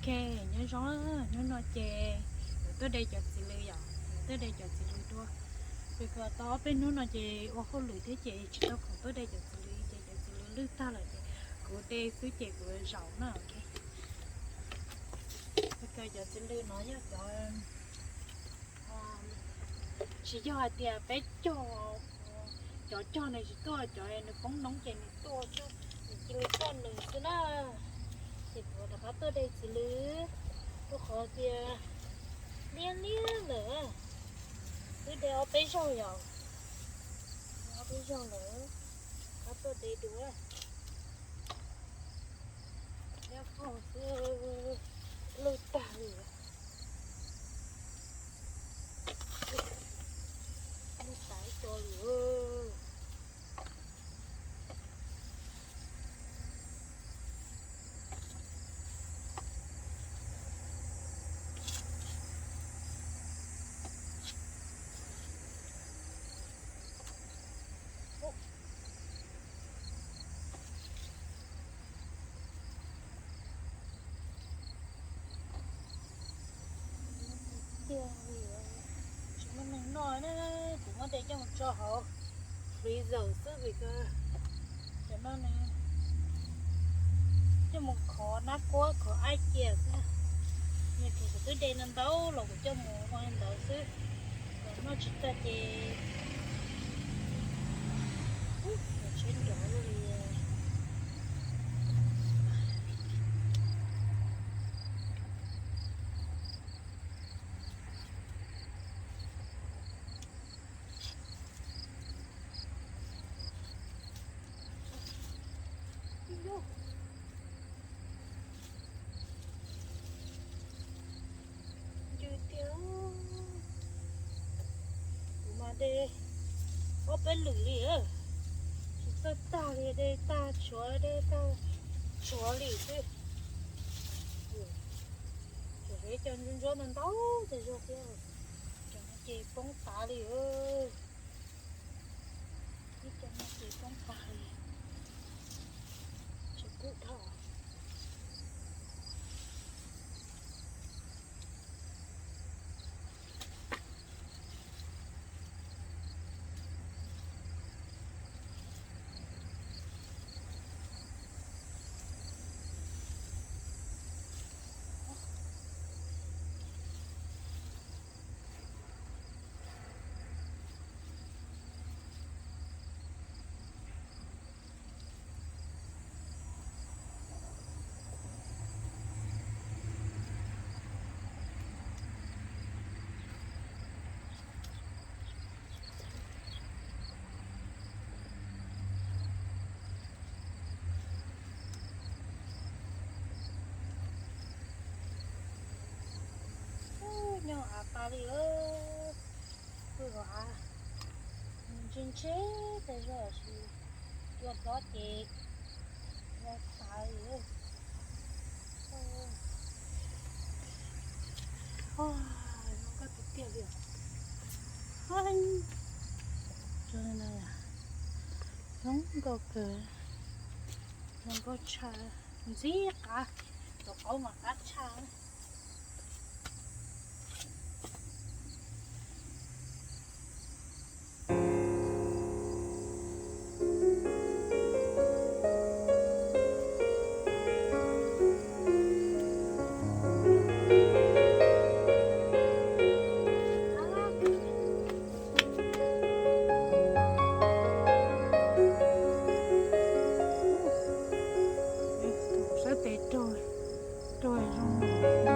Ok, nyob zoo, hnub no ces yuav tuaj de cov txiv lws yom, yuav tuaj de cov txiv lws dua. Vim kom tau ob peb hnub no ces ua hauj lwm thiab ces tsis tau khoom tuaj de cov txiv lws ces cov txiv lws lwj tag lawm ces kuv de xwb ces kuv zaum na, ok. Vim kom cov txiv lws no yog cov, tsis yog hais tias peb cog, cov cog nws tsis tuaj, cov nws poob noob ces nws tuaj xwb, nws cia li tuaj nws xwb na. Ces kuv rov qab tuaj de txiv lws, rau qhov tias liab liab lawm, twb de ob peb zaug yom, ob peb zaug lawm, rov qab tuaj de dua. Liab vog xwb, lwj tag li, lwj tag ib co li. Tiag li, tsis muaj neeg noj na, kuv muab de coj mus tso hauv freezer xwb vim cov no nws coj mus khov nab kuab khov aib cia xwb. Nws thaum kuv twb de ntau ntau los kuv coj mus ua li ntawd xwb, kom noj tsis tag ces tsheb nrov li. Ncw tiag, kuv mas de ob peb lwm li, tsis txawj tag li, de tag tshuav de tag tshuav li xwb. Cov ntsuab ntsuab ntau ntau tas zog thiab, cov no ces poob tas li. Ib co no ces poob tas li, tsis kub dhau. Nyob av tas li, kuj los av ntse ntse tas zog, tab sis cua hlob ces los tas li. Zoo nkauj tiag tiag li. Zoo nkauj kawg, zoo nkauj tshaj, ntxim qab, tus qaub mas qab tshaj. Sab tes raug, raug zoo.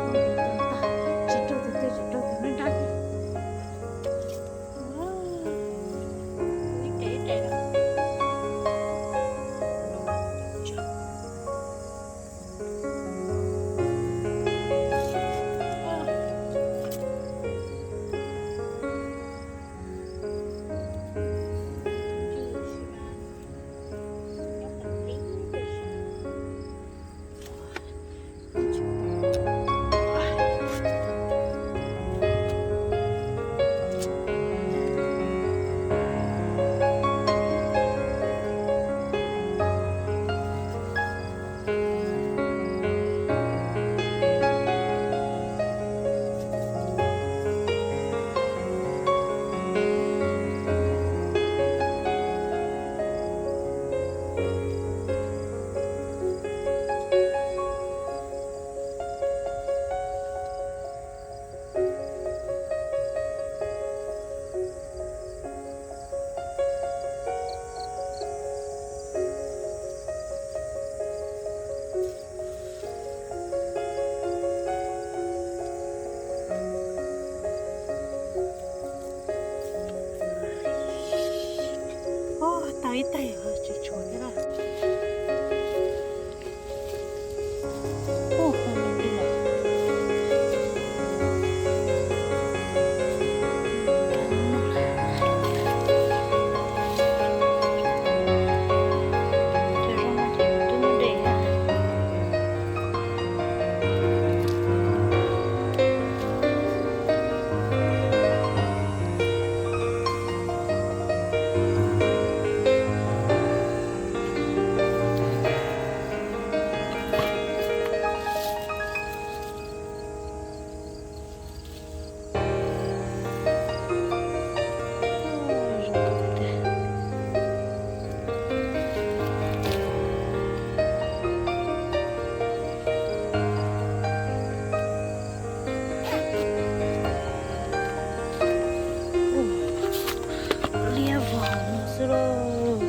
Liab vog no xwb lauj.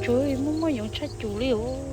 Tsuav muaj muaj yoov tshaj cum li os.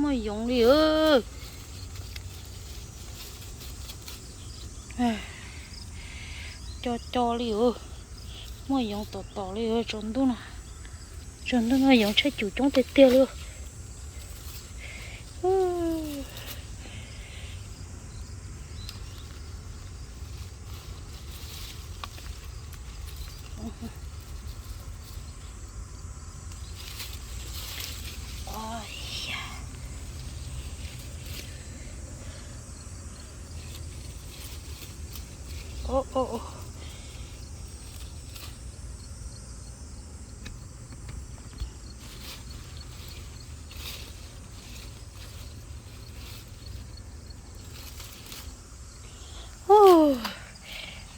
Muaj yoov li. Co co li os. Muaj yoov tom tom li tsaus ntuj no. Tsaus ntuj no yoov tshaj cum coob tiag tiag li.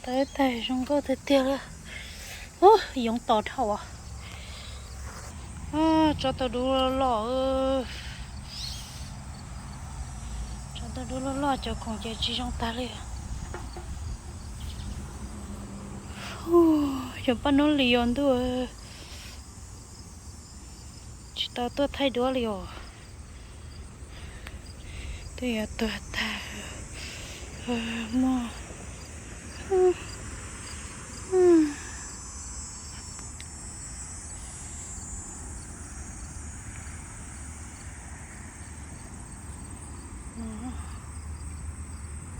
Tau ib tag zoo nkauj tiag tiag li. Ub, yoov tos dhau as. Tso tau dub loj loj. Tso tau dub loj loj cov khoom ces tsis zoo tag li. Cov paj nub li os ntuj, tsis tau tuaj thaij duab li os. Twb yuav tuag tag. Muaj